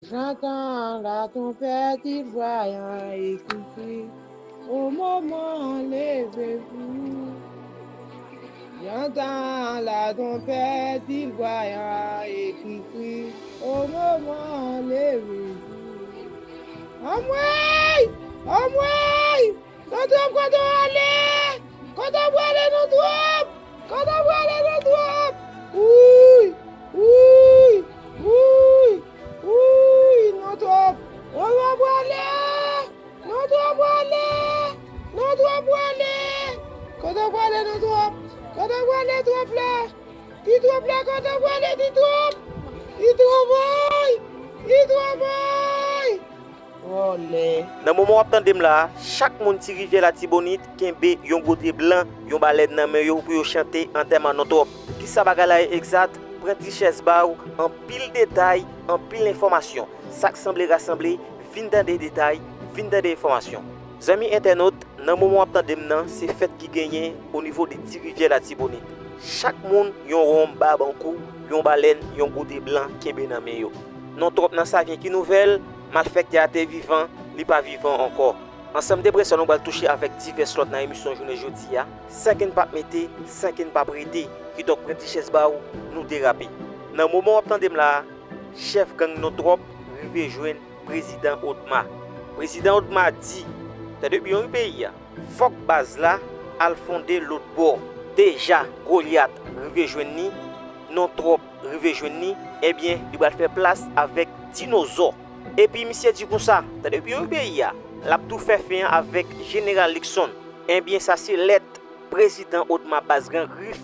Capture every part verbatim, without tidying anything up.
J'entends la trompette, il voyant et qui crie, au moment, levez-vous. J'entends la trompette, il voyant et qui crie, au moment, levez-vous. Anmwey! Anmwey! Nontrop, kote w ale? Kote w prale, Nontrop? Kote w prale, Nontrop? Wouy! Wouy! Wouy! Wouy! Nontrop! Kote w prale? Nontrop prale! Nontrop prale! Kote w prale, Nontrop? Kote w prale, Twop la? Ti Twop la, kote w prale, Ti Twop? Ti Twop, woy! Ti Twop, woy! Vòlè. Nan moman w ap tande m la a, chak moun Ti Rivyè Latibonit kenbe yon goute blan, yon balèn nan men yo pou yo chante antèman Nontrop. Kisa bagay la ye egzat? Pran ti chèz ba w, anpil detay, anpil enfòmasyon. Sa k sanble rasanble, vin tande detay, vin tande enfòmasyon. Zanmi entènot, nan moman w ap tande m nan, se fèt ki genyen o nivo de Ti Rivyè Latibonit. Chak moun yon wonm bab an kou, yon balèn, yon goute blan kenbe nan men yo. Nontrop nan Savyen, ki nouvèl? Malfektè a te vivan, li pa vivan ankò. Ansanm de prensè nou pral touche avèk divès lòt nan emisyon jounen jodi a, san ke n p ap mete, san ke n p ap rete. Kidonk pran ti chèz ba w, nou derape. Nan moman w ap tande m la a, chèf gang Nontrop rive jwenn Prezidan Odma. Prezidan Odma di, tande byen wi peyi a, fòk baz la al fonde lòt bò. Deja Golyat rive jwenn li, Nontrop rive jwenn li, ebyen, li pral fè plas avèk Dinozò. Epi misye di konsa, tande byen wi peyi a, l ap tou fè fen an avèk Jeneral Luckson. Ebyen, sa se lèt Prezidan Odma baz Gran Grif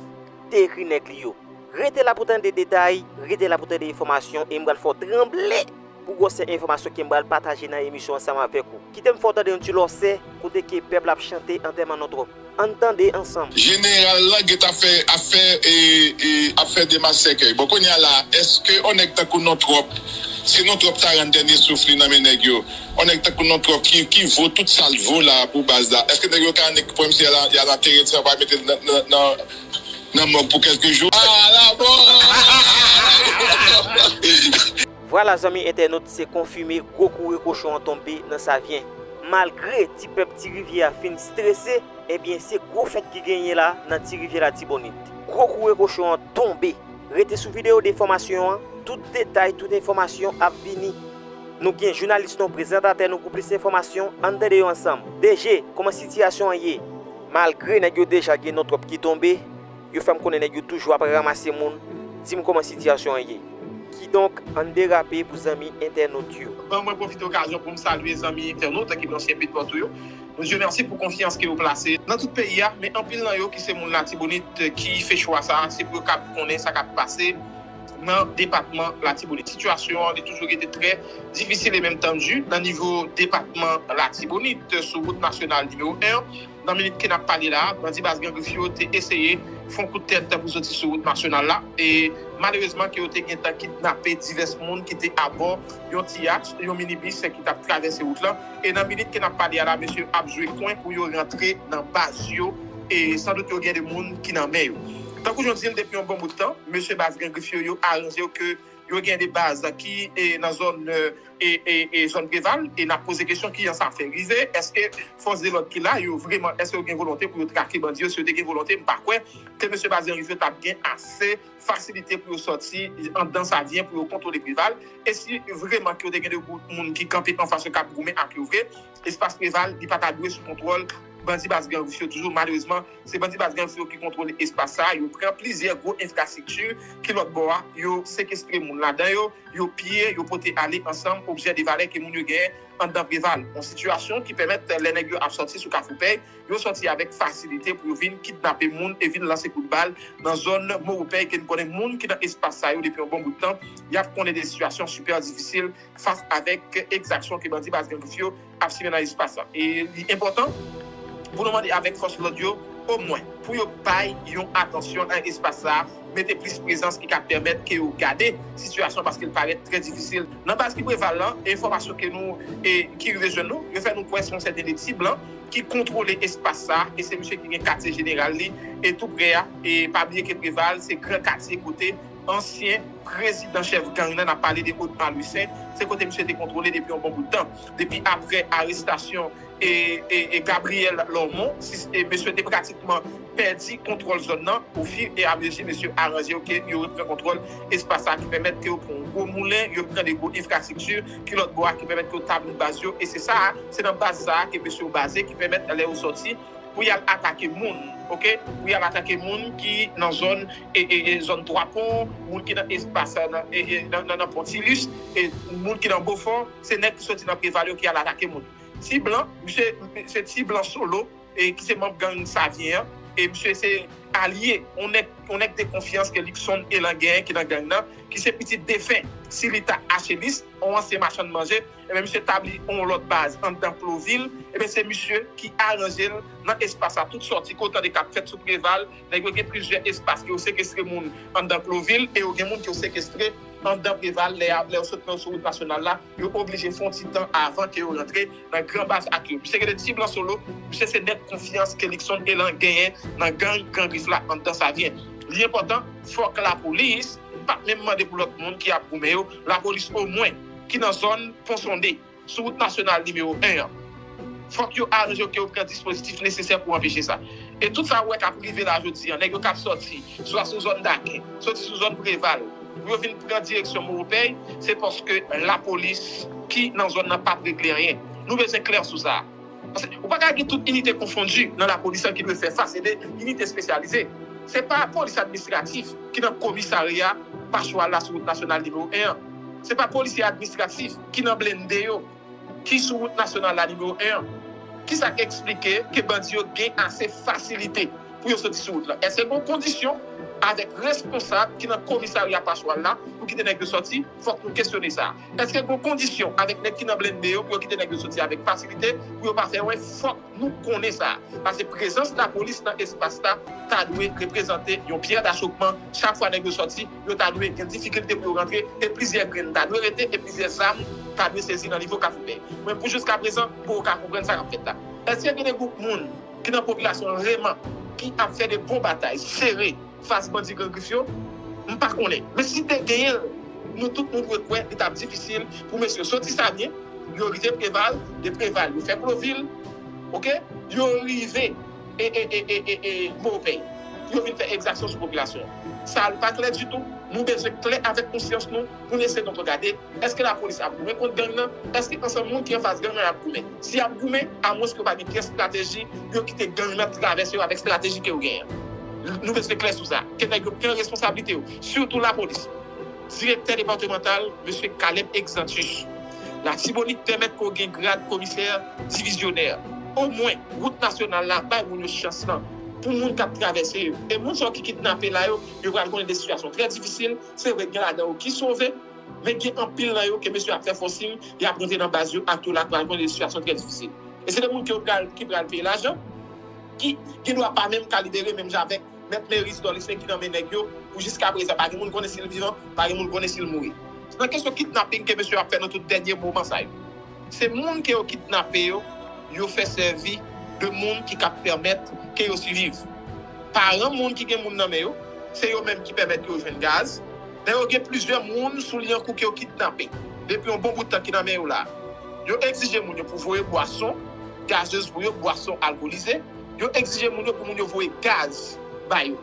te ekri nèg li yo. Rete la pou tande detay, rete la pou tande enfòmasyon, e m pral fè w tranble pou gwosè enfòmasyon ke m pral pataje nan emisyon ansanm avèk ou. Kite m fè w tande yon ti lòsè kote ke pèp la ap chante antèman Nontrop. Ann tande ansanm. Jeneral la gentan fè afè, e, e, ap fè demach sèkèy. Bon, kounye a la, èske on nèg tankou Nontrop, si Nontrop ta rann dènye souf li nan men nèg yo, on nèg tankou Nontrop ki, ki vo tout sa l vo la pou baz la, èske nèg yo ka annik pran misye y al antere l san pa mete l nan, nan, nan, nan mòg pou kèlke jou? Ala mò! Vwala, zanmi entènot, se konfime, gwo kouri kochon an tonbe nan Savyen. Malgre ti pèp Ti Rivyè a fin strese, ebyen, se gwo fèt ki genyen la nan Ti Rivyè Latibonit. Gwo kouri kochon an tonbe. Rete sou videyo de fòmasyon an, tout detay, tout enfòmasyon ap vini. Nou gen jounalis nou, prezantatè nou pou plis enfòmasyon, ann tande yo ansanm. D J, kòman sitiyasyon an ye? Malgre nèg yo deja gen Nontrop ki tonbe, yo fè m konnen nèg yo toujou ap ranmase moun. Di m kòman sitiyasyon an ye. Kidonk, ann derape pou zanmi entènot yo. Ban mwen pwofite okazyon pou m salye zanmi entènot ki branche Petpòtou yo. Nou di yo mèsi pou konfyans ke yo plase nan tout peyi a, men anpil nan yo ki se moun Latibonit ki fè chwa sa a, se pou yo kab konnen sa k ap pase nan depatman Latibonit. Sitiyasyon an, li toujou rete trè difisil e menm tandi nan nivo depatman Latibonit, sou wout nasyonal nimewo en. Nan minit ke n ap pale la a, bandi baz Gran Grif yo te eseye fè yon kout tèt pou soti sou wout nasyonal la, e malerezman ke yo te gentan kidnape divès moun ki te abò yon ti yach, yon minibis ki t ap travèse wout lan. E nan minit ke n ap pale a la, mesye ap jwe kwen pou yo rantre nan baz yo, e sandout yo gen de moun ki nan men yo. Tankou jan w di l, depi yon bon bout tan, mesye baz Gran Grif yo, yo aranje yo ke yo gen de baz ki, e, nan zòn, e, e, e, e zòn Preval, e n ap poze kesyon kijan sa fè rive, èske fòs de lòd ki la yo vrèman, èske yo gen volonte pou yo trake bandi yo? Si yo te gen volonte, m pa kwè ke mesye baz Gran Grif yo t ap gen ase fasilite pou yo sòti anndan Savyen pou yo kontwole Preval. E si vrèman ke yo te gen de gwoup moun ki kanpe anfas yo k ap goumen ak yo vre, espas Preval, li pa ta dwe sou kontwòl bandi baz Gran Grif yo toujou. Malerezman, se bandi baz Gran Grif yo ki kontwole espas sa a. Yo pran plizyè gwo enfrastrikti ki lòt bò a, yo sekestre moun ladan yo, yo piye, yo pote ale ansanm objè de valè ke moun yo genyen anndan Preval. Yon sitiyasyon ki pèmèt lè nèg yo ap sòti sou Kafou Pèy, yo sòti avèk fasilite pou yo vin kidnape moun e vin lanse kout bal nan zòn Mowopèy, ke n konnen moun ki nan espas sa yo depi yon bon bout tan, y ap konnen de sitiyasyon sipè difisil fas avèk egzaksyon ke bandi baz Gran Grif yo ap simen nan espas sa. E li enpòtan pou nou mande avèk fòs lòd yo, omwen, pou yo bay yon atansyon nan espas sa a, mete plis prezans ki ka pèmèt ke yo gade sitiyasyon, paske l parèt trè difisil. Nan baz ki Preval lan, enfòmasyon ke nou, e, ki rive jwenn nou, yo fè nou kwè se yon sèten de ti blan ki kontwole espas sa a, e se misye ki gen katye jeneral li, e tou prè a, e pa bliye ke Preval se gran katye kote ansyen prezidan chèf gang nan, n ap pale de Otmar Louissaint, se kote misye te kontwole depi yon bon bout tan. Depi apre arestasyon e, e, e Gabriel Lormont, si, e mesye te pratikman pèdi kontwòl zòn nan. Ofirameji, mesye aranje yo ke yo repran kontwòl espas sa, ki pèmèt ke yo pran yon gwo moulen, yo pran de gwo enfrastrikti ki lòt bò a, ki pèmèt ke yo tabli baz yo. E se sa, se nan baz sa ke mesye yo baze, ki pèmèt lè yo sòti, pou y al atake moun, oke? Pou y al atake moun ki nan zòn, e, e, e zòn Twa Pon, moun ki nan espas, nan, e, e, nan, nan, nan Pontilus, e moun ki nan Bofò, se nèg ki soti nan Preval yo ki al atake moun. Ti Blan, misye, se Ti Blan Solo, e ki se manm gang Savyen an, e misye se alye, yon nèg, yon nèg de konfyans ke Luckson Elan genyen ki nan gang nan, ki se pitit defen Silita Achelis, yon ansyen machann manje, ebyen, misye tabli yon lòt baz anndan Plovil. Ebyen, se misye ki aranje l nan espas sa. Tout sòti ke w tande k ap fèt sou Preval, nèg yo gen plizyè espas ke yo sekestre moun anndan Plovil e yo gen moun ke yo sekestre anndan Preval. Lè, lè yo sot nan sou wout nasyonal la, yo oblije fè yon ti tan avan ke yo rantre nan gran baz ak yo. Misye rele Ti Blan Solo, misye se nèg konfyans ke Luckson Elan genyen nan gang Gran Grif la anndan Savyen. Li enpòtan, fòk lapolis pa t menm mande pou lòt moun ki ap goumen yo, lapolis omwen ki nan zòn Pon Sonde, sou wout nasyonal nimewo en an. Fòk yo aranje yo, ke yo pran dispozitif nesesè pou anpeche sa. E tout sa ou wè k ap rive la jodi a, nèg yo k ap sòti, swa sou zòn Daken, soti sou zòn Preval, pou yo vin pran direksyon Mopèy, se paske lapolis ki nan zòn nan p ap regle anyen. Nou bezwen klè sou sa. Paske ou pa ka gen tout inite konfondi nan lapolis lan ki dwe fè fas, se de inite espesyalize. Se pa polis administratif ki nan komisarya Pachwal la sou wout nasyonal nimewo en an. Se pa polisye administratif ki nan blende yo ki sou wout nasyonal la nimewo en an. Kisa k eksplike ke bandi yo gen ase fasilite pou yo soti sou wout lan? Èske gen yon kondisyon avèk responsab ki nan komisarya Pachwal la pou kite nèg yo sòti? Fòk nou kesyone sa. Èske gen yon kondisyon avèk nèg ki nan blende yo pou yo kite nèg yo soti avèk fasilite, pou yo pa fè wè? Fòk nou konnen sa. Paske prezans lapolis nan espas la ta dwe reprezante yon pyè dachopman. Chak fwa nèg yo sòti, yo ta dwe gen difikilte pou yo rantre, e plizyè grenn ta dwe rete, e plizyè zam ta dwe sezi nan nivo Kafou Pèy. Men pou jiskaprezan, poko ka konprann sa k ap fèt la. Èske gen de gwoup moun ki nan popilasyon an vrèman ki ap fè de bon batay sere fas bandi Gran Grif yo? M pa konnen. Men si te genyen l, nou tout nou dwe kwè li t ap difisil pou mesye yo soti Savyen, yo rive Preval, de Preval yo fè Plovil, oke? Yo rive e, e, e, e, e, e Mopèy, pou yo vin fè egzaksyon sou popilasyon an. Sa l pa klè ditou. Nou bezwen klè avèk konsyans nou pou n eseye nou gade, èske lapolis ap goumen kont gang nan? Èske ansanm moun ki anfas gang nan y ap goumen? Si y ap goumen, amwens ke yo pa gen pyès estrateji, yo kite gang nan travèse yo avèk estrateji ke yo genyen an. Nou bezwen klè sou sa. Ke nèg yo pran responsablite yo, sitou lapolis. Direktè depatmantal, mesye Caleb Exantus. Latibonit pèmèt ke w gen grad komisè divizyonè. Omwen, wout nasyonal la bay moun yo chans lan pou moun k ap travèse yo. E moun sa yo ki kidnape la yo, yo pral konnen de sitiyasyon trè difisil. Se vre, gen ladan yo ki sove, men gen anpil nan yo ke mesye ap fè fòsing, y ap rantre nan baz yo ak yo la, pral konnen de sitiyasyon trè difisil. E se de moun ke yo pral, ki pral peye lajan, ki gen dwa pa menm ka libere menm jan avèk mèt Meris Dorlisten ki nan men nèg yo, pou jiskaprezan pa gen moun konnen si l vivan, pa gen moun konnen si l mouri. Se nan kesyon kidnaping ke mesye yo ap fè nan tout dènye moman sa yo. Se moun ke yo kidnape yo, yo fè sèvi de moun ki ka pèmèt ke yo siviv. Paran moun ki gen moun nan men yo, se yo menm ki pèmèt ke yo jwenn gaz. Dayè, gen plizyè moun sou Lyankou ke yo kidnape depi yon bon bout tan ki nan men yo la. Yo egzije moun yo pou voye bwason gazez pou yo, bwason alkolize. Yo egzije moun yo pou moun yo voye gaz ba yo.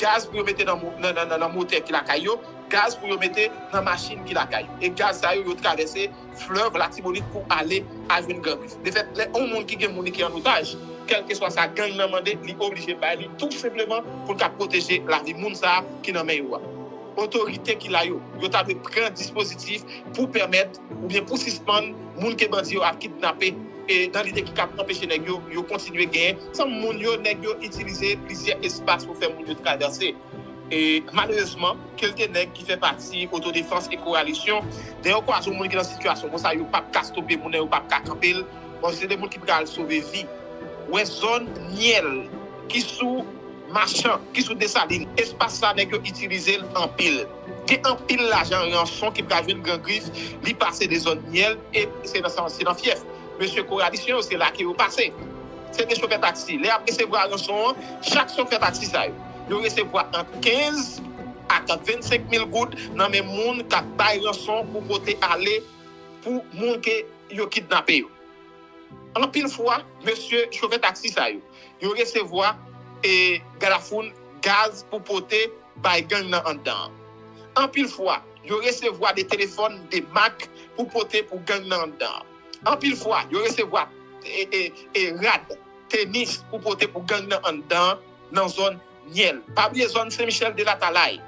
Gaz pou yo mete nan mo-, nan, nan, nan, nan motè ki lakay yo, gaz pou yo mete nan machin ki lakay yo. E gaz sa yo, yo travèse flèv Latibonit pou ale al jwenn Gran Grif. Defèt, lè yon moun ki gen moun li ki an otaj, kèlkeswa sa gang nan mande, li oblije bay li tou senpleman pou l ka pwoteje lavi moun sa a ki nan men yo a. Otorite ki la yo, yo ta dwe pran dispozitif pou pèmèt oubyen pou sispann moun ke bandi yo ap kidnape, e nan lide ki kab anpeche nèg yo, yo kontinye genyen. San moun yo, nèg yo itilize plizyè espas pou fè moun yo travèse. E malerezman, kèlke nèg ki fè pati Otodefans e Koalisyon, dè yo kwaze yon moun ki nan sitiyasyon konsa, yo p ap ka stope moun nan, yo p ap ka kanpe l. Bon, se de moun ki pral sove vi. Wè zòn Nyèl ki sou Machan, ki sou Desalin. Espas sa, nèg yo itilize l anpil. Gen anpil lajan ranson ki pral jwenn Gran Grif, li pase de zòn Nyèl e se nan, se nan fyèf. Mesye Koalisyon yo, se la ke yo pase. Se de chofè taksi. Lè y ap resevwa ranson an, chak chofè taksi sa yo, yo resevwa ant kenz Ak vennsenk mil goud nan men moun k ap bay ranson pou pote ale pou moun ke yo kidnape yo. Anpil fwa, mesye chofè taksi sa yo, yo resevwa e gadafoun gaz pou pote bay gang nan anndan an. Anpil fwa, yo resevwa de telefòn de mak pou pote pou gang nan anndan an. Anpil fwa, yo resevwa e, e, e rad, tenis pou pote pou gang nan anndan an, nan zòn Nyèl. Pa bliye zòn Sen Michèl de Latalay.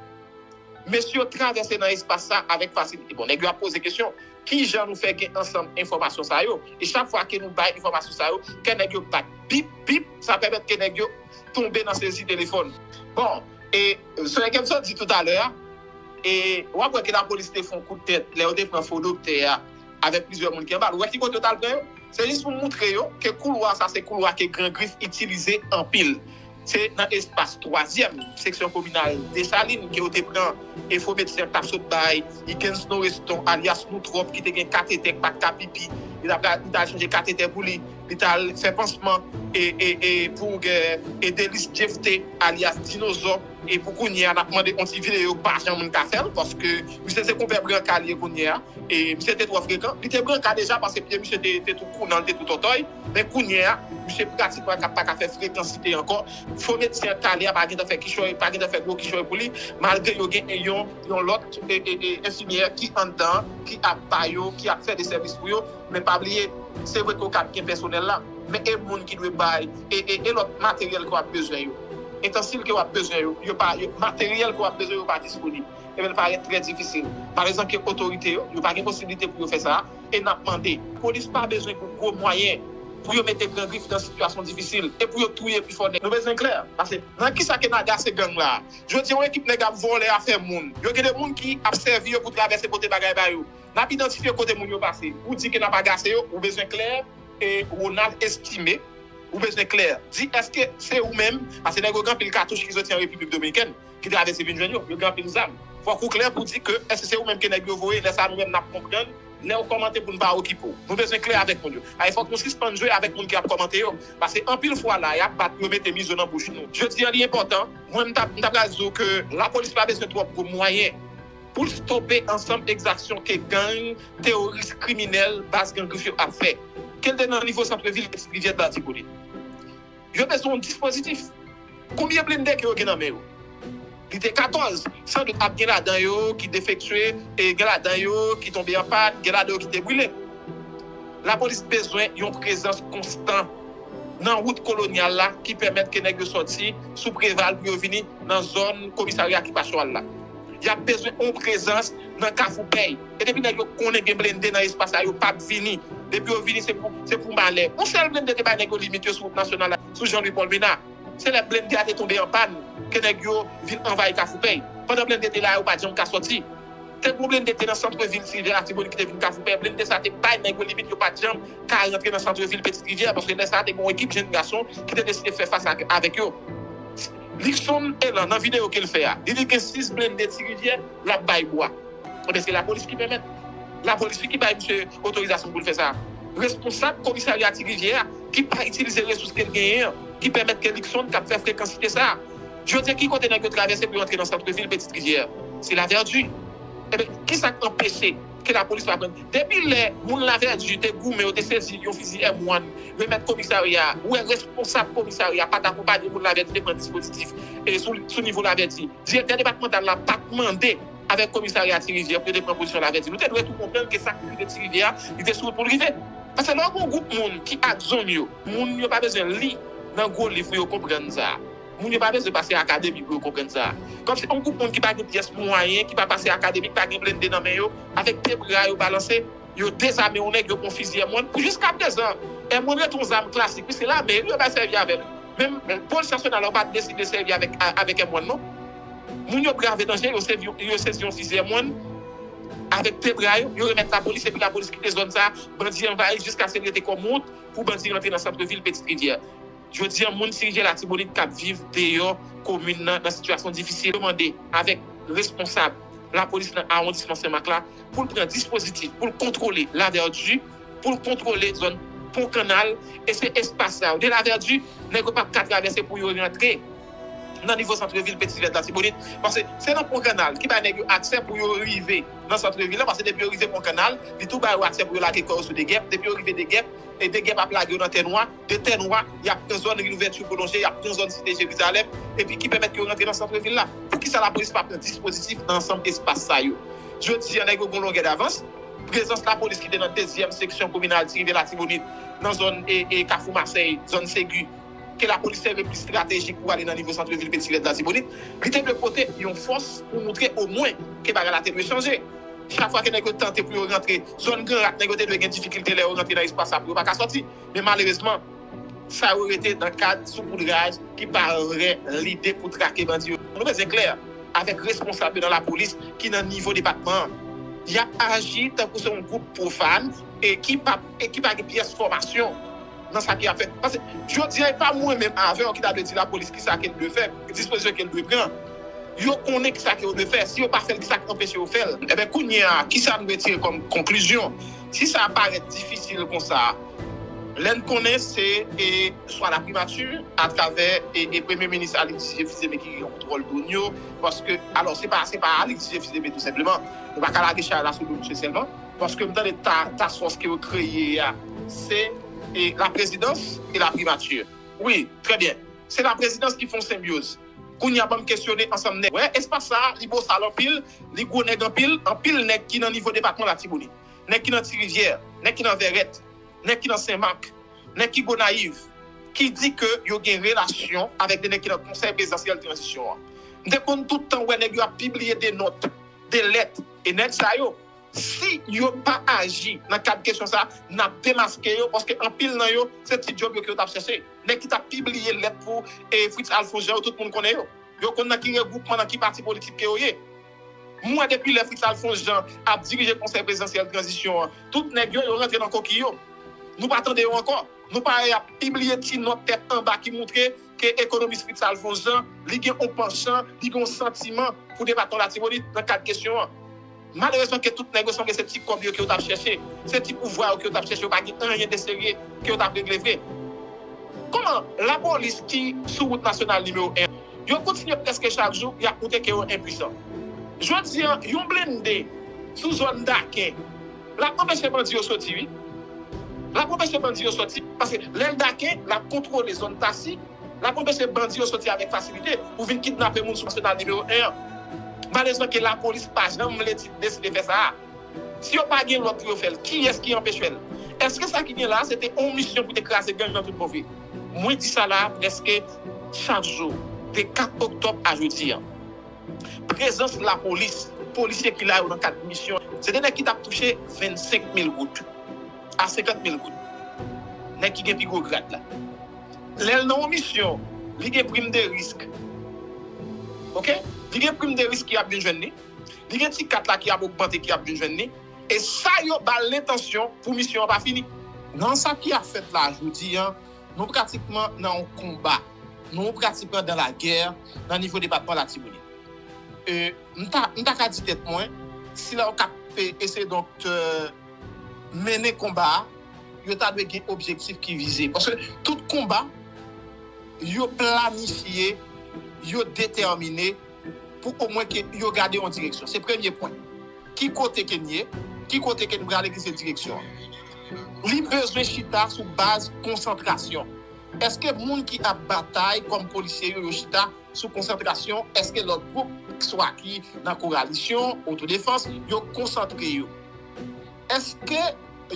Mesye yo travèse nan espas sa avèk fasilite. Bon, nèg yo ap poze kesyon, ki jan nou fè gen ansanm enfòmasyon sa yo? E chak fwa ke nou bay enfòmasyon sa yo, kè nèg yo bat bip, bip, sa pèmèt ke nèg yo tonbe nan sezi telefòn. Bon, e Sè Kèmson di toutalè a, e w ap wè ke lapolis te fè yon kout tèt lè yo te pran fo doktè a avèk plizyè moun ki anba l. Ou wè ki kote yo t al pran yo? Se jis pou moutre yo ke koulwa sa se koulwa ke Gran Grif itilize anpil. Se nan espas twazyèm seksyon kominal Desalin ke yo te pran e fo medsen k t ap sot bay Higgins Noreston alyas Noutwòp ki te gen katetè k pa t ka pipi. Li t ap li t al chanje katetè pou li. Li t al fè pansman e, e, e pou e, e Delis Jefte alyas Dinozò. E pou kounye a, n ap mande yon ti videyo k pa janm moun ka fè l, paske misye se konpè branka li ye kounye a. E misye te twò frekan. Li te branka deja paske pye misye te, te tou kounan, li te tou tòtòy. Men kounye a, misye pratikman ka, pa ka fè frekansite ankò. Fo medsen an talè a pa gentan fè kichòy, pa gentan fè gwo kichòy pou li, malgre yo gen yon, yon lòt e, e, e, enfimyè ki anndan, ki ap ba yo, ki ap fè de sèvis pou yo. Men pa bliye, se vre ke yo ka gen pèsonèl la, men e moun ki dwe bay, e, e, e lòt materyèl ke w ap bezwen yo. Etansil ke w ap bezwen yo, yo pa, yo, materyèl ke w ap bezwen yo pa disponib. Ebyen, li parèt trè difisil. Malezan ke otorite yo, yo pa gen posiblite pou yo fè sa, e n ap mande. Polis pa bezwen pou gwo mwayen pou yo mete Gran Grif nan sitiyasyon difisil e pou yo touye pifò nèg. Nou bezwen klè, paske nan kisa ke n agase gang la? Jodi a, yon ekip nèg ap vòlè afè moun. Yo gen de moun ki ap sèvi yo pou travèse pote bagay ba yo. N ap idantifye kote moun yo pase. Ou di ke n ap agase yo, ou bezwen klè, e Ronald Estimé, ou bezwen klè. Di èske se ou menm, paske nèg yo gen anpil katouch ki soti an Repiblik Dominikèn, ki travèse vin jwenn yo. Yo gen anpil zam. Fòk ou klè pou di ke èske se ou menm ke nèg yo voye, lè sa a nou menm n ap konprann, lè w kòmante pou n pa okipe w. Nou bezwen klè avèk moun yo. Ay, fòk nou sispann jwe avèk moun ki ap kòmante yo. Paske anpil fwa la, y ap bat, yo mete mizo nan bouch nou. Jodi a, li enpòtan. Mwen, m t ap, m t ap pral di w ke lapolis pa bezwen twòp gwo mwayen pou l stope ansanm egzaksyon ke gang, teworis, kriminèl, baz Gran Grif yo ap fè. Ke l te nan nivo santrevil, Pitit Rivyè, Latibonit. Yo bezwen yon dispozitif. Konbyen blende ke yo gen nan men yo? Li te katòz. Sandout ap gen ladan yo ki defektye, e gen ladan yo ki tonbe an pàn, gen ladan yo ki te brile. Lapolis bezwen yon prezans konstan nan wout Kolonyal la ki pèmèt ke nèg yo sòti sou Preval pou yo vini nan zòn komisarya ki pa Chwal la. Y ap bezwen yon prezans nan Kafou Pèy. E depi nèg yo konnen gen blende nan espas la, yo p ap vini. Depi yo vini, se pou, se pou malè. Yon sèl blende te bay nèg yo limit yo sou wout nasyonal la, sou Jean Louis Paul Menard. Se lè blende a te tonbe an pàn ke nèg yo vin anvayi Kafou Pèy. Pandan blende te la, yo pa t janm ka sòti. Te gon blende te nan santrevil Ti Rivyè Latibonit ki te vin Kafou Pèy. Blende sa te bay nèg yo limit, yo pa t janm ka rantre nan santrevil Pitit Rivyè, paske lè sa a te gon ekip jenn gason ki te deside fè fas ak, avèk yo. Luckson Elan, nan videyo ke l fè a, li di gen sis blende Ti Rivyè, l ap bay bwa. Ebyen, se lapolis ki pèmèt. Lapolis wi ki bay misye otorizasyon pou l fè sa. Responsab komisarya Ti Rivyè a ki pa itilize resous ke l genyen an, ki pèmèt ke Luckson k ap fè frekansite sa a. Jodi a, ki kote nèg yo travèse pou yo antre nan santrevil Pitit Rivyè? Se Lavèdi. Ebyen, kisa k anpeche ke lapolis pa pran? Depi lè moun Lavèdi te goumen, yo te sezi yon fizi M one, remèt komisarya a, ou wè responsab komisarya a pa t akonpaye moun Lavèdi te pran dispozitif e sou, sou nivo Lavèdi. Direktè depatmantal la pa t mande avèk komisarya Ti Rivyè pou yo te pran pozisyon Lavèdi. Nou te dwe tou konprann ke sa k pou rive Ti Rivyè a, li te sou wout pou l rive. Paske lè w gen yon gwoup moun ki ak zòn yo, moun yo pa bezwen li nan gwo liv pou yo konprann sa. Moun yo pa bezwen pase akademi pou yo konprann sa. Kòmsi yon gwoup moun ki pa gen pyès mwayen, ki pa pase akademi, ki pa gen blende nan men yo, avèk de bra yo balanse, yo dezame yon nèg, yo pran fizi M one. Pou jiskaprezan, M one rete yon zam klasik, wi, se lame yo bay sèvi avè l. Menm polis nasyonal la, yo pa t deside sèvi avèk, a, avèk M one, non. Moun yo brave danje, yo sezi, yo sezi yon fizi M one avèk de bra yo, yo remèt lapolis, epi lapolis kite zòn sa a, bandi anvayi jiskaske l rete kòm wont pou bandi rantre nan santrevil Pitit Rivyè. Jodi a, moun Ti Rivyè Latibonit k ap viv deyò komin nan, nan sitiyasyon difisil, yo mande avèk responsab lapolis nan awondisman Senmak la pou l pran dispozitif pou l kontwole Lavèdi, pou l kontwole zòn Pon Kannal, e se espas sa yo. De Lavèdi, nèg yo p ap ka travèse pou yo rantre. nan nivo santrevil Peti Rivye Latibonit. Paske se nan Pon Kannal ki bay nèg yo aksè pou yo rive nan santrevil la, paske depi yo rive Pon Kannal, li tou ba yo aksè pou yo lage kò yo sou Degèp. Depi yo rive Degèp, e Degèp ap lage yo nan Tè Nwa. De Tè Nwa, y ap pran zòn Rilouvèti Pwolonje, y ap pran zòn Site Jerizalèm, epi ki pèmèt ke yo rantre nan santrevil la. Poukisa lapolis pa pran dispozitif nan ansanm espas sa yo? Jodi a, nèg yo gen longè davans. Prezans lapolis ki te nan dezyèm seksyon kominal Ti Rivye Latibonit, nan zòn e, e Kafou Masèy, zòn Segi, ke lapolis sèvi plis estratejik pou ale nan nivo santrevil Peti Rivye Latibonit, li te dwe pote yon fòs pou montre omwen ke bagay la te dwe chanje. Chak fwa ke nèg yo tante pou yo rantre zòn Gran Rak, nèg yo te dwe gen difikilte lè yo rantre nan espas sa pou yo pa ka sòti. Men malerezman, sa yo rete nan kad soupoudraj ki pa vrè lide pou trake bandi yo. Nou bezwen klè avèk responsab yo nan lapolis ki nan nivo depatman an. Y ap aji tankou se yon gwoup pwofàn e ki pa, e ki pa gen pyès fòmasyon nan sa ki ap fèt. Paske jodi a, e pa mwen menm avè w ki ta dwe di lapolis kisa ke l dwe fè, dispozisyon ke l dwe pran. Yo konnen kisa ke yo dwe fè. Si yo pa fè l, kisa k anpeche yo fè l? Ebyen, kounye a, kisa nou retire kòm konklizyon? Si sa parèt difisil konsa, lè n konnen se e, swa la primati, atravè e, e premye minis Alix Didier Fils-Aimé ki gen kontwòl dwòn yo, paske, alò, se pa, se pa Alix Didier Fils-Aimé tou senpleman. Nou pa ka lage chay la sou do misye sèlman, paske m tande ta, task force ke yo kreye a, se e, la prezidans e la primati. Wi, trè byen. Se la prezidans ki fè yon senbyoz. Kounye a, ban m kesyone ansanm nèg. Wè, espas sa a, li bosal anpil, li gwo nèg anpil, anpil nèg ki nan nivo depatman Latibonit, nèg ki nan Ti Rivyè, nèg ki nan Vèrèt, nèg ki nan Senmak, nèg ki Gonayiv, ki di ke yo gen relasyon avèk de nèg ki nan Konsèy Prezidansyèl Tranzisyon an. M te konn tout tan wè nèg yo ap pibliye de nòt, de lèt, e nèg sa yo, si yo pa aji nan kad kesyon sa, n ap demaske yo, paske anpil nan yo, se ti djòb yo ke yo t ap chèche. Nèg ki t ap pibliye lèt pou e, Fritz Alphonse Jean yo, tout moun konnen yo. Yo konn nan ki regwoupman, nan ki pati politik ke yo ye. M wè depi lè Fritz Alphonse Jean ap dirije Konsèy Prezidansyèl Tranzisyon an, tout nèg yo, yo rantre nan koki yo. Nou pa tande yo ankò. Nou pa wè y ap pibliye ti nòt tèt anba ki montre ke ekonomis Fritz Alphonse Jean, li gen yon panchan, li gen yon santiman pou depatman Latibonit nan kad kesyon an. Malerezman ke tout nèg yo sanble se ti kòb yo ke yo t ap chèche, se ti pouvwa yo ke yo t ap chèche, yo pa gen anyen de serye ke yo t ap regle vre. Kòman lapolis ki sou wout nasyonal nimewo en, yo kontinye prèske chak jou, y ap montre ke yo enpwisan. Jodi a, yon blende sou zòn Daken, l ap anpeche bandi yo soti, wi. L ap anpeche bandi yo soti, paske lè l Daken, l ap kontwole zòn Tasi, l ap anpeche bandi yo soti avèk fasilite pou vin kidnape moun sou nasyonal nimewo en an. Malerezman ke lapolis pa janm vle di, deside fè sa a. Si yo pa gen lòd pou yo fè l, kiyès ki anpeche fè l? Èske sa ki gen la a, se te yon misyon pou te kraze gang nan tout bon vre? Mwen di sa la a prèske chak jou, de kat oktòb a jodi a. Prezans lapolis, polisye ki la yo nan kad misyon, se de nèg ki t ap touche vennsenk mil goud a senkant mil goud. Nèg ki gen pi gwo grad la. Lè l nan yon misyon, li gen prim de risk. Oke? Li gen prim de risk ki ap vin jwenn li. Li gen ti kat la ki ap ogmante ki ap vin jwenn li. E sa yo ba l lentansyon pou misyon an pa fini. Nan sa ki ap fèt la jodi a, nou pratikman nan yon konba. Nou pratikman dans la guerre nan nivo depatman Latibonit. E, m ta, m ta ka di tèt mwen, sila yo k ap, e, eseye donk, e, mennen konba a, yo ta dwe gen objektif ki vize. Paske tout konba, yo planifye, yo detèmine pou omwen ke yo gade yon direksyon. Se premye pwen. Ki kote ke n ye? Ki kote ke n prale? Ki se direksyon an? Li bezwen chita sou baz konsantrasyon. Èske moun ki ap batay kòm polisye yo, yo chita sou konsantrasyon? Èske lòt gwoup, swa ki nan kowalisyon, otodefans, yo konsantre yo? Èske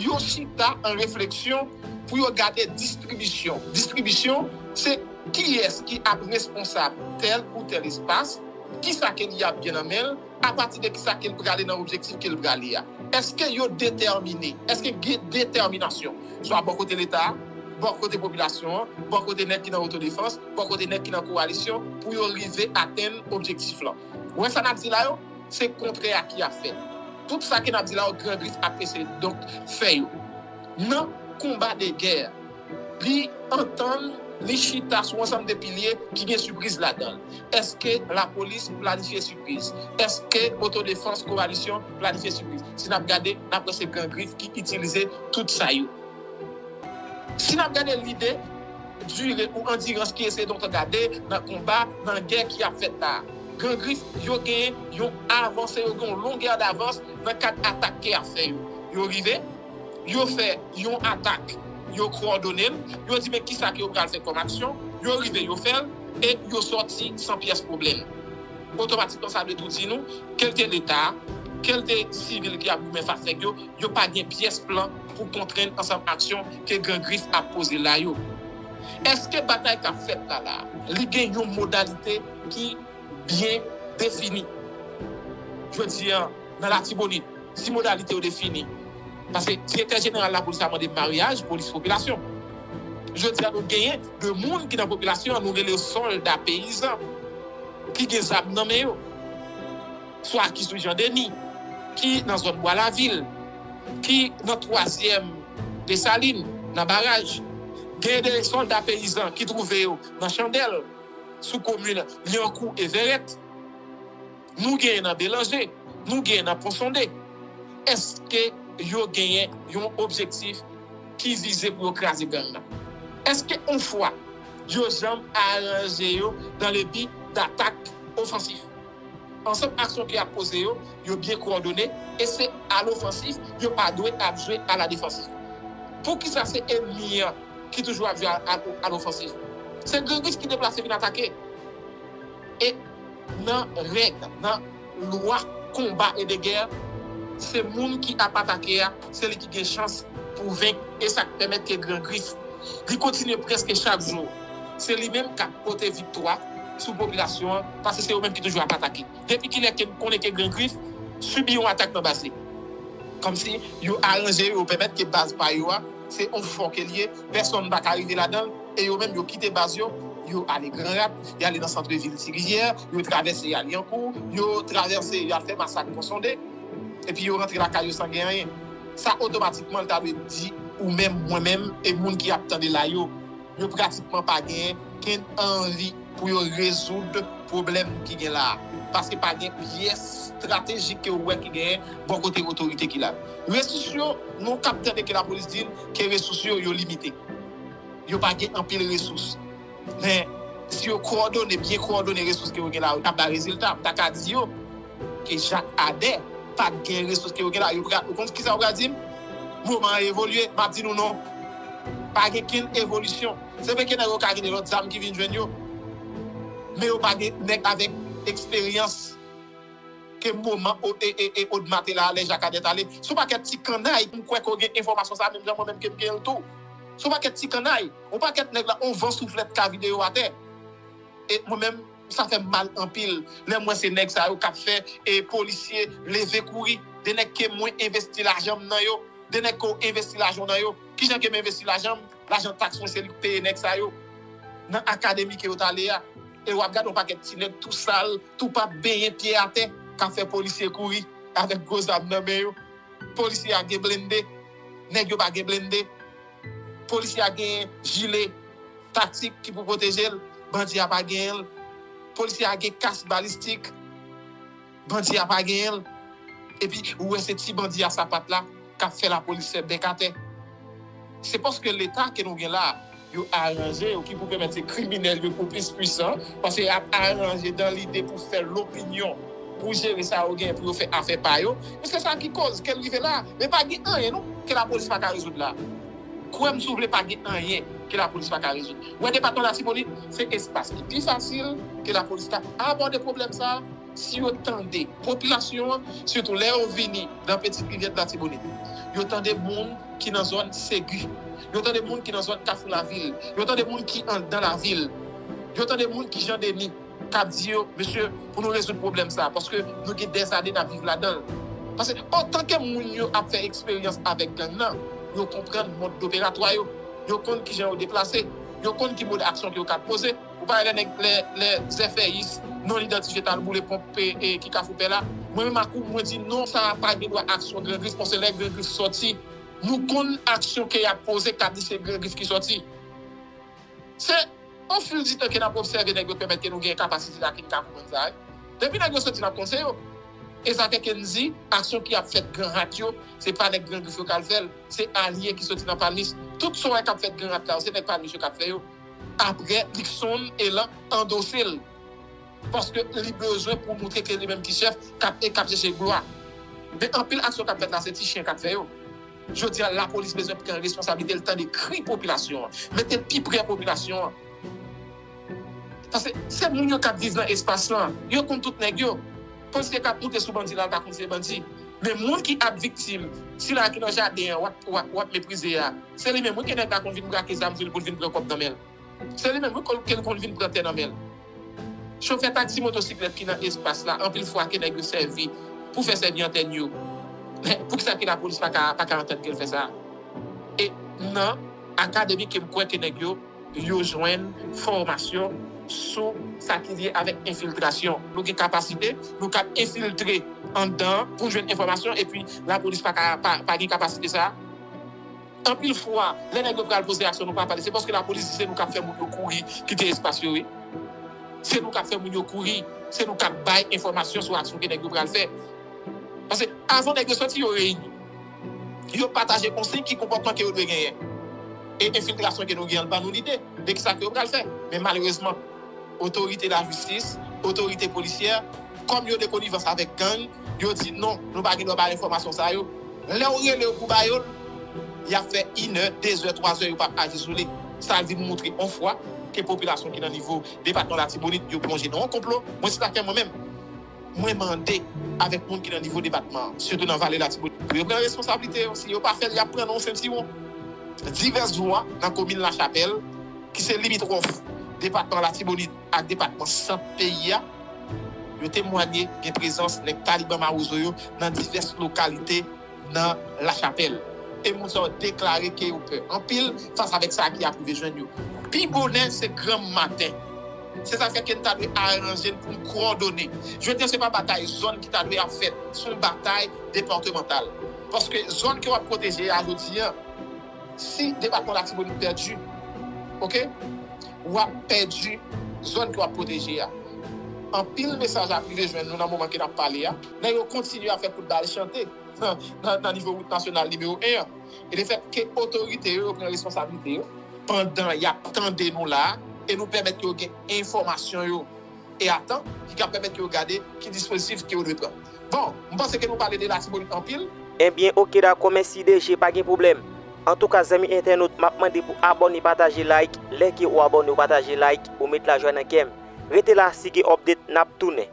yo chita an refleksyon pou yo gade distribisyon? Distribisyon, se kiyès ki ap responsab tèl ou tèl espas, kisa ke li ap gen nan men l, apati de kisa ke l prale nan objektif ke l prale a. Èske yo detèmine? Èske gen detèminasyon? Swa bò kote Leta a, bò kote popilasyon an, bò kote nèg ki nan otodefans, bò kote nèg ki nan kowalisyon, pou yo rive atenn objektif lan. Ou wè sa n ap di la yo? Se kontrè a ki ap fèt. Tout sa ke n ap di la yo, Gran Grif ap eseye donk fè yo. Nan konba de gè, li antann, li chita sou ansanm de pilye ki gen sipriz ladan l. Èske lapolis planifye sipriz? Èske otodefans kowalisyon planifye sipriz? Si n ap gade, n ap wè se Gran Grif ki itilize tout sa yo. Si n ap gade lide, dire ou andirans ki eseye donk gade nan konba, nan gè ki ap fèt la. Gran Grif, yo gen yon avanse, yo gen yon longè davans nan kad atak ke y ap fè yo. Yo rive, yo fè yon atak, yo kowòdone l, yo di men kisa ke yo pral fè kòm aksyon, yo rive, yo fè l, e yo sòti san pyès pwoblèm. Otomatikman, sa vle tou di nou, kèlke Leta, kèlke sivil ki ap goumen fas nèg yo, yo pa gen pyès plan pou kontrenn ansanm aksyon ke Gran Grif ap poze la yo. Èske batay k ap fèt la la, li gen yon modalite ki byen defini? Jodi a, nan Latibonit, si modalite yo defini, paske direktè jeneral lapolis la mande maryaj polis popilasyon. Jodi a, nou genyen de moun ki nan popilasyon an, nou rele yo sòlda peyizan, ki gen zam nan men yo, swa ki sou Jan Deni, ki nan zòn Bwa Lavil, ki nan twazyèm Desalin, nan Baraj. Gen de sòlda peyizan ki twouve yo nan Chandèl, sou komin Lyankou e Vèrèt. Nou genyen nan Belanje, nou genyen nan Pon Sonde. Èske yo genyen yon objektif ki vize pou yo kraze gang nan? Èske yon fwa yo janm aranje yo dans le but d'attaque offensif? Ansanm aksyon ke y ap poze yo, yo byen kowòdone e se alofansif, yo pa dwe ap jwe aladefansif. Poukisa se ènmi an ki toujou ap jwe alofansif? Se Gran Grif ki deplase vin atake. E nan règ, nan lwa konba e de gè, se moun ki ap atake a, se li ki gen chans pou venk, e sa k pèmèt ke Gran Grif, li kontinye prèske chak jou. Se li menm k ap pote viktwa sou popilasyon an, paske se yo menm ki toujou ap atake. Depi kilè ke n konnen ke Gran Grif sibi yon atak nan baz li? Kòmsi yo aranje yo, yo pèmèt ke baz pa yo a, se yon fò ke l ye, pèsonn pa ka rive ladan l, e yo menm yo kite baz yo, yo ale Gran Rat, y ale nan sant vil Ti Rivyè, yo travèse y al Lyankou, yo travèse, y al fè masak Pon Sonde, epi yo rantre lakay yo san gen anyen. Sa otomatikman l ta dwe di ou menm, mwen menm, e moun ki ap tande la yo, yo pratikman pa gen kenn anvi pou yo rezoud pwoblèm ki gen la a. Paske pa gen pyès estratejik ke ou wè ki genyen bò kote otorite ki la. Resous yo, nou k ap tande ke lapolis di n ke resous yo, yo limite. Yo pa gen anpil resous. Men, si yo kowòdone, byen kowòdone resous ke yo gen la, yo ka bay rezilta. M ta ka di yo ke Jak Adè pa t gen resous ke yo gen la. Yo pral, ou konn kisa yo pral di m? Moman an evolye, m ap di nou non. Pa gen kenn evolisyon. Se vre ke nèg yo ka gen de lòt zam ki vin jwenn yo, men yo pa gen nèg avèk eksperyans ke moman o, e, e, e Odma te la, lè Jak Adè t ale. Se yon pakèt ti kannay, m kwè ke w gen enfòmasyon sa, menm jan mwen menm ke m gen l tou. Se yon pakèt ti kannay, yon pakèt nèg la, yon van souflèt ka vide yo atè. E mwen menm, sa fè m mal anpil lè m wè se nèg sa yo k ap fè e polisye leve kouri, de nèg ke mwen envesti lajan m nan yo, de nèg ke w envesti lajan w nan yo. Kijan ke m envesti lajan m? Lajan taks mwen, se li k peye nèg sa yo nan akademi ke yo t ale a. E w ap gade yon pakèt ti nèg tou sal, tou p ap benyen pye atè, k ap fè polisye kouri avèk gwo zam nan men yo. Polisye a gen blende, nèg yo pa gen blende. Polisye a gen jile taktik ki pou pwoteje l, bandi a pa genyen l. Polisye a gen kas balistik, bandi a pa genyen l. Epi ou wè se ti bandi a sapat la k ap fè lapolis fè bèk atè. Se paske Leta ke nou gen la, yo aranje yo ki pou pèmèt se kriminèl yo pou plis pwisan, paske y ap aranje dan lide pou fè lopinyon, pou jere sa yo gen pou yo fè afè pa yo. Paske sa ki koz ke l rive la, men pa gen anyen non ke lapolis pa ka rezoud la. Kwè m si w vle, pa gen anyen ke lapolis pa ka rezoud. Wè depatman Latibonit, se espas ki pi fasil ke lapolis ta abòde pwoblèm sa a, si yo tande popilasyon an, sitou lè yo vini nan Petite Rivière de Latibonite, yo tande moun ki nan zòn Segi, yo tande moun ki nan zòn Kafou Lavil, yo tande moun ki anndan lavil, yo tande moun ki Jan Deni, k ap di yo, mesye, pou nou rezoud pwoblèm sa a, paske nou gen dèzane n ap viv ladan l. Paske otan ke moun yo ap fè eksperyans avèk gang nan, yo konprann mòd operatwa yo, yo konn kijan yo deplase, yo konn ki mòd aksyon ke yo ka poze. Ou pa wè lè nèg, lè, lè zèfèyis non idantifye t al boule ponp e, e ki Kafou Pè la? Mwen menm ak ou, mwen di non, sa a pa gen dwa aksyon Gran Grif, paske lè Gran Grif sòti, nou konn aksyon ke y ap poze, k ap di se Gran Grif ki sòti. Se o fil di tan ke n ap obsève nèg yo k pèmèt ke nou gen kapasite la ke n ka konprann sa, wi. Depi nèg yo soti, n ap konn se yo. E sa fè ke n di, aksyon ki ap fèt Gran Rat yo, se pa nèg Gran Grif yo k al fè l, se alye ki soti nan Palmis. Tout sa w wè k ap fèt Gran Rat la yo, se nèg Palmis yo k ap fè yo. Apre, Luckson Elan andose l. Paske li bezwen pou montre ke li menm ki chèf, k ap, e k ap chèche glwa. Men anpil aksyon k ap fèt la, se ti chen k ap fè yo. Jodi a, lapolis bezwen pran responsablite l, tande kri popilasyon an, mete l pi pre popilasyon an. Paske se moun yo k ap viv nan espas lan, yo konn tout nèg yo. Polisye k ap moute sou bandi la, l pa konn se bandi. Men moun ki ap viktim, sila ki nan jaden an, w ap, w ap, w ap meprize a, se li menm wi ke nèg la konn vin brake zam sou li pou l vin pran kòb nan men l. Se li menm wi ke l konn vin pran tè nan men l. Chofè taksi motosiklèt ki nan espas la, anpil fwa ke nèg yo sèvi pou fè sèvi antèn yo. Men poukisa ke lapolis pa ka, pa ka antann ke l fè sa? E nan akademi ke m kwè ke nèg yo, yo jwenn fòmasyon sou sa ki lye avèk enfiltrasyon. Nou gen kapasite, nou kab enfiltre anndan pou jwenn enfòmasyon, epi lapolis pa ka, pa, pa gen kapasite sa. Anpil fwa, lè nèg yo pral poze aksyon, nou pa pale. Se paske lapolis di se nou k ap fè moun yo kouri kite espas yo, wi. Se nou k ap fè moun yo kouri. Se nou k ap bay enfòmasyon sou aksyon ke nèg yo pral fè. Paske avan nèg yo soti, yo reyini. Yo pataje konsiy ki konpòtman ke yo dwe genyen. E enfiltrasyon ke nou genyen an ban nou lide de kisa ke yo pral fè. Men malerezman, otorite lajistis, otorite polisyè, kòm yo de konivans avèk gang, yo di non, nou pa gen dwa bay enfòmasyon sa yo. Lè w rele yo pou ba yo l, y ap fè inè, dezè, twazè, yo p ap aji sou li. Sa vin montre on fwa ke popilasyon ki nan nivo depatman Latibonit, yo plonje nan yon konplo. Mwen, se sa k fè mwen menm, mwen mande avèk moun ki nan nivo depatman an, sitou nan vale Latibonit, pou yo pran responsablite yo. Si yo pa fè l, y ap pran nan yon sentiwon. Divès zwa nan komin Lachapèl, ki se limitwòf depatman Latibonit ak depatman Sant peyi a, yo temwanye gen prezans nèg Taliban Mawozo yo nan divès lokalite nan Lachapèl. E moun sa yo deklare ke yo pè anpil fas avèk sa ki ap rive jwenn yo. Pi bonè, se granm maten. Se sa k fè ke n ta dwe aranje n pou n kowòdone. Jodi a, se pa batay zòn ki ta dwe ap fèt, se yon batay depatmantal. Paske zòn ke w ap pwoteje a jodi a, si depatman Latibonit pèdi, oke, w ap pèdi zòn ke w ap pwoteje a. Anpil mesaj ap rive jwenn nou nan moman ke n ap pale a. Nèg yo kontinye ap fè kout bal chante nan, nan, nan nivo wout nasyonal nimewo en an. E lefèt ke otorite yo, yo pran responsablite yo, pandan y ap tande nou la a, e nou pèmèt ke yo gen enfòmasyon yo e atan, ki ka pèmèt ke yo gade ki dispozitif ke yo dwe pran. Bon, m panse ke nou pale de Latibonit anpil. Ebyen, oke, dakò, mèsi D J, pa gen pwoblèm. Antouka, zanmi entènot, m ap mande pou abòne, pataje, like. Lè ke ou abòne, ou pataje, like, ou met lajwa nan kè m. Rete la, si gen update, n ap tounen.